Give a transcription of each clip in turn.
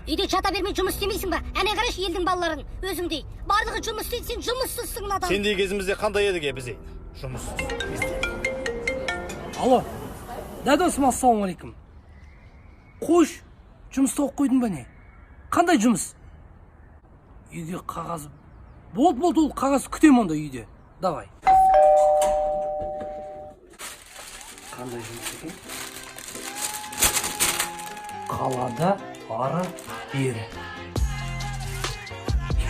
Үйде жата бермей жұмыс істемейсің ба? Әне қарашы елдің балаларын, өзіңдей. Барлығы жұмыс істейді, сен жұмыссызсың надан. Сендей кезімізде қандай едік е біз ей? Жұмыссыз. Алло, да досым, ассалаумағалейкум. Қош, жұмыс тауып қойдың ба не? Қандай жұмыс? Үйге қағаз. Болды, болды, ол қағаз күтем онда үйде. Давай. Қандай жұмыс екен? Қалада ары бері.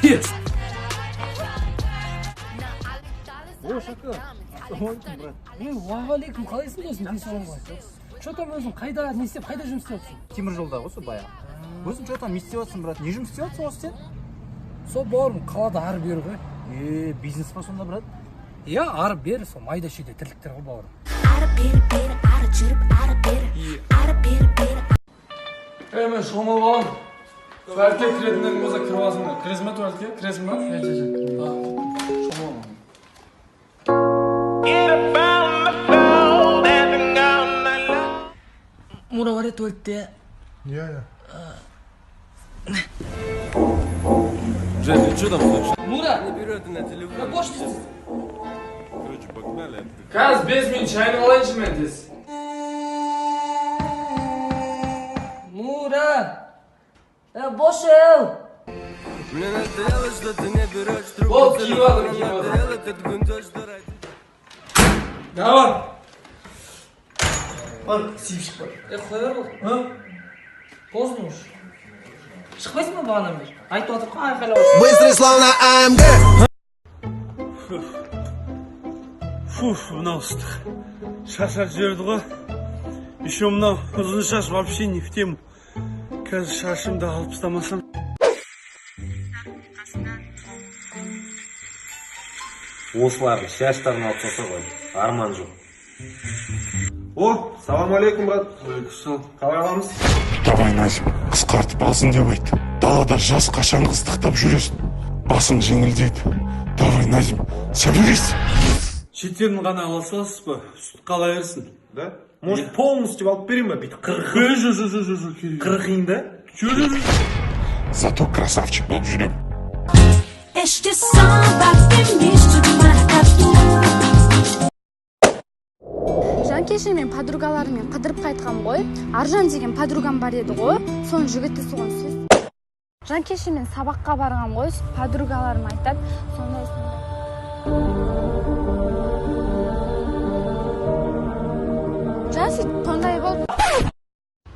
Yes. О, Шака. Ассалаумағалейкум, брат. Ей, уағалейкум, қалайсың досым? Денсаулығың қалай? Че там өзің қайда, не істеп, қайда жұмыс істеп жатырсың? Темір жолда ғой сол баяғы. Өзің че там не істеп жатырсың, брат? Не жұмыс істеп жатырсың осы сен? Сол бауырым, қалада ары бері ғой. Е, бизнес па сонда, брат? Иә, ары бері, сол майда шүйде тірліктер ғой, бауырым. Ары бері бері ары жүріп ары бері ары бері бері. Ей, мен шомылып аламын. Туалетке кіретіндерің болса кіріп алсыңдар. Кіресің ба туалетке? Кіресің ба? Шомылып аламын. Мура бар еді туалетте. Иә, иә. Жень, ты что там слышишь? Мура! Не берет на телефон. Бош дейсіз. Короче, погнали. Қазір 5 минут шайын алайыншы мен тез. Мура! Бош ел! Мне надоело, что ты не берешь трубку. Болды, киіп алдым, киіп алдым. Надоел этот гундеж, что ради. Давай. Бар, сиіп шық бар. Е, қоя бер ол. Поздно уж. Шықпайсың ба бағанадан бері? Айтып отыр ғой, айқайлап отыр. Быстрый, словно АМГ. Фуф, мынау ыстық. Шашар жіберді ғой. Еще мынау ұзын шаш вообще не в тему. Қазір шашымды алып тастамасам. Осылардың шаштарын алып тастаса ғой, арман жоқ. О, салам алейкум, брат. Алейкум. Қалай аламыз? Давай, Назим, қысқартып алсын деп айт. Далада жас қашан ыстықтап жүресің. Басың жеңілдейді. Давай, Назим, соберись. Шеттерін ғана ала саласыз ба? Сүт қала берсін. Да? Может, полностью алып берейін ба? Бүйтіп қырқып. Ей, жо, жо, жо, жо, жо, керек. Қырқиын да? Жо, жо, жо. Зато красавчик болып жүремін. Este samba tem misto de maracatu. Жан, кеше мен подругаларыммен қыдырып қайтқам ғой. Аржан деген подругам бар еді ғой, соның жігіті соған сөз. Жан, кеше мен сабаққа барғам ғой, подругаларым айтады сондай сондай. Жан, сөйтіп сондай болды.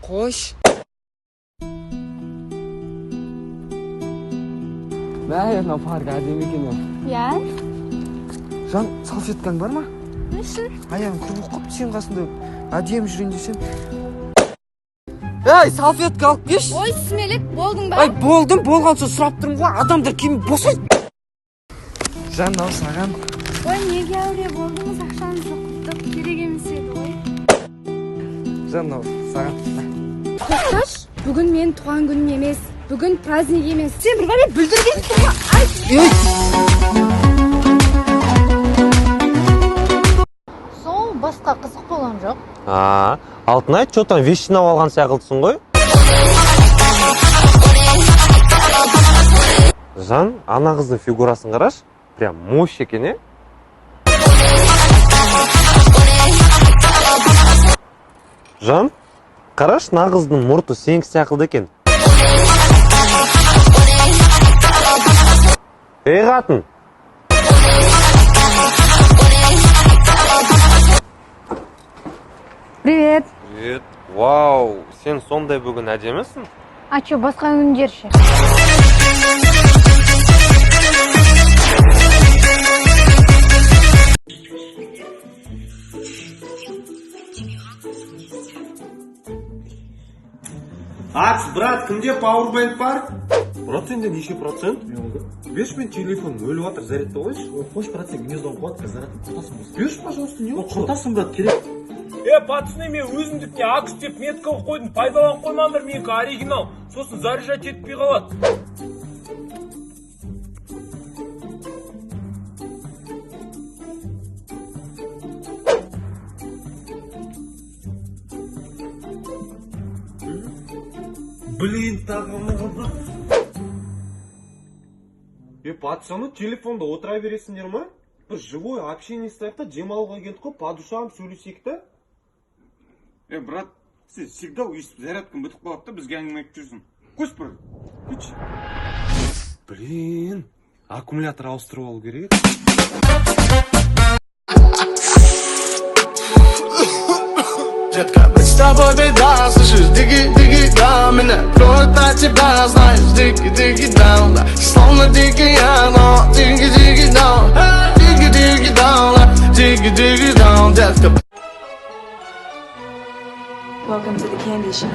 Қош. Мә, мынау парк әдемі екен. Иә. Жан, салфеткаң бар ма? Не үшін? Аяғым кір болып қалыпты, сенің қасында әдемі жүрейін десем. Ей, салфетка алып келші. Ой, сүмелек болдың ба? Ай, болдым, болған соң сұрап тұрмын ғой, адамдар келмей босайды. Жан, мынау саған. Ой, неге әуре болдыңыз, ақшаңызды құрттық, керек емес еді ғой. Жан, мынау саған. Тоқташы, бүгін менің туған күнім емес, бүгін праздник емес. Сен бір бәле бүлдіргенсің ғой. Ай! Ей! Сол басқа қызық болған жоқ. А, Алтынай, че там вещь жинап алған сияқтысың ғой? Жан, ана қыздың фигурасын қарашы. Прям мощь екен, е? Жан, қарашы, мына қыздың мұрты сенікі сияқты екен. Ей, қатын. Привет. Привет. Вау, сен сондай бүгін әдемісің. А че, басқа күндер ше? Акс, брат, кімде пауэрбанк бар? Брат, сенде неше процент? Берші, мен телефон өліп жатыр, зарядта қойшы. Қош, брат, сен гнездоң қуат, зарядын құртасың. Берші, пожалуйста, не болды? Құртасың, брат, керек. Е, пацаны, мен өзімдікіне акс деп метка қойып қойдым. Пайдаланып қоймаңдар, менікі оригинал. Сосын заряжать етпей қалады. Блин, тағы ұмытып. Е, пацаны, телефонда отыра бересіңдер ма? Бір живой общение істейік та, демалуға келдік қой, по душам сөйлесейік та. Е, брат, сен всегда өйстіп зарядкаң бітіп қалады да, бізге әңгіме айтып жүрсің. Қойшы, брат, кетші. Блин, аккумулятор ауыстырып алу керек. Детка, быть с тобой беда, слышишь, дикий, дикий, да. Меня кроет на тебя, знаешь, дикий, дикий, даун, да. Словно дикий я, но дикий, дикий, даун. Дикий, дикий, даун, да. Дикий, дикий, даун, детка. Welcome to the candy shop.